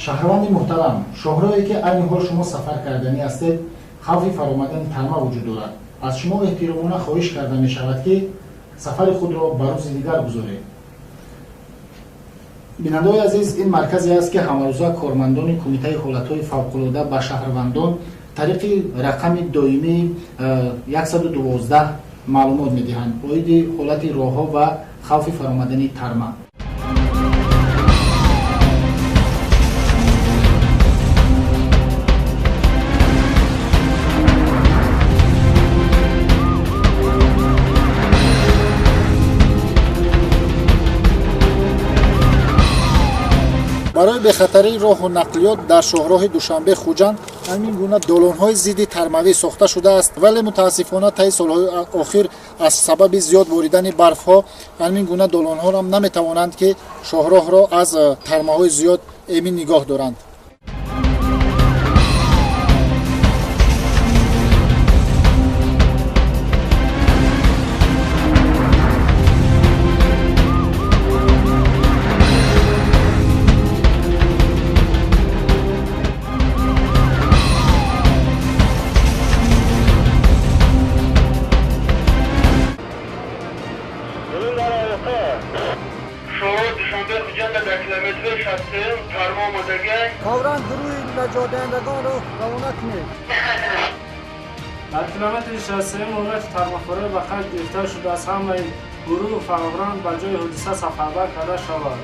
Шаҳрванди муҳтарам, шоҳроҳе ки айни ҳол шумо сафар карданӣ ҳастед, хавфи фаромадани тарма вуҷуд дорад. Аз шумо эҳтиромона хоҳиш карда мешавад, ки сафари худро ба рӯзи дигар гузоред. Бинандаҳои азиз, ин марказе аст, ки ҳамарӯза кормандони Кумитаи ҳолатҳои фавқулода ба шаҳрвандон тариқи рақами доимии 112 маълумот медиҳанд оиди ҳолати роҳҳо ва хавфи фаромадани тарма. Барои бехатарии роҳу нақлиёт дар шоҳроҳи Душанбе Хуҷанд ҳамин гуна долонҳои зидди тармавӣ сохта шудааст, вале мутаассифона таи солҳои охир аз сабаби зиёд боридани барфҳо ҳамин гуна долонҳоро наметавонанд, ки шоҳроҳро аз тармаҳои зиёд эмин нигоҳ доранд. Фавран гурӯҳи наҷотдиҳандагонро равона кунед. Дар километри 63 ҳолати тармахӯрӣ ба қайд гирифта шудааст. Ҳамаи гурӯҳ фавран ба ҷои ҳодиса сафарбар карда шавад.